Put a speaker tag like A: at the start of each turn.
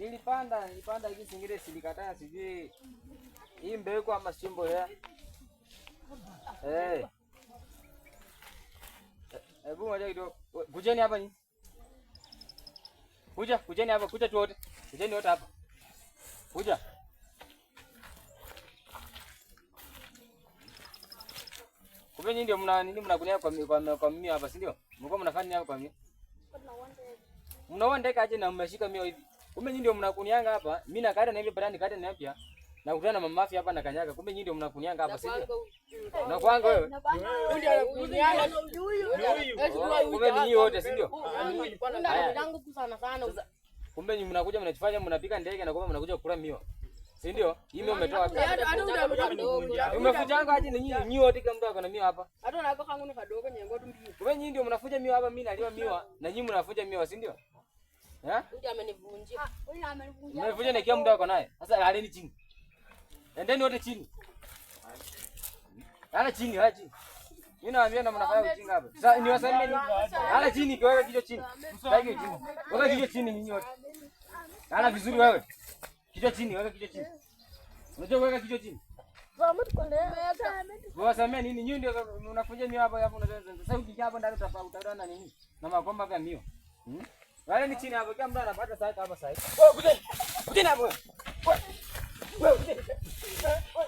A: Nilipanda hizi zingine silikataa, sijui hii mbegu ama si mbolea. Eh. Hebu ngoja kidogo. Kujeni hapa nyinyi. Kuja, kujeni hapa, kuja tu wote. Kujeni wote hapa. Kuja. Kumbe nyinyi ndio mna nini mnakunia kwa mimi hapa, si ndio? Mlikuwa mnafanya nini hapa kwa mimi? Mnaona ndeka aje na mmeshika mio hivi. Kumbe nyinyi ndio mnakunianga hapa. Mimi nakata na hivi barani kata na mpya. Nakutana na mama mafia hapa na kanyaga. Kumbe nyinyi ndio mnakunianga hapa, si ndio? Na kwanga wewe. Kumbe ni nyinyi wote, si ndio? Kumbe nyinyi mnakuja mnajifanya mnapika ndege na kumbe mnakuja kula miwa. Si ndio? Hii mio umetoa wapi? Umefujanga aje ni nyinyi wote kila mtu ako na miwa hapa. Kumbe nyinyi ndio mnafuja miwa hapa, mimi naliwa miwa na nyinyi mnafuja miwa, si ndio? Eh? Mmevuja na kila mtu ako naye. Sasa laleni chini. Endeni wote chini. Lala chini, lala chini. Mimi nawaambia na mnafanya ujinga hapa. Sasa niwasalimie nini? Lala chini, kiweka kichwa chini. Weka kichwa chini. Weka kichwa chini nyinyi wote. Lala vizuri wewe. Kichwa chini, weka kichwa chini. Unajua kuweka kichwa chini? Wasamee nini? Nyinyi ndio mnakuja mimi hapa hapo unajua. Sasa ukiingia hapo ndani utaona na nini? Na makomba vya mio. Hmm? Wale ni chini hapo, kila mtu anapata saa hapa saa. Wewe kujeni. Kujeni hapo. Wewe. Wewe kujeni. Wewe.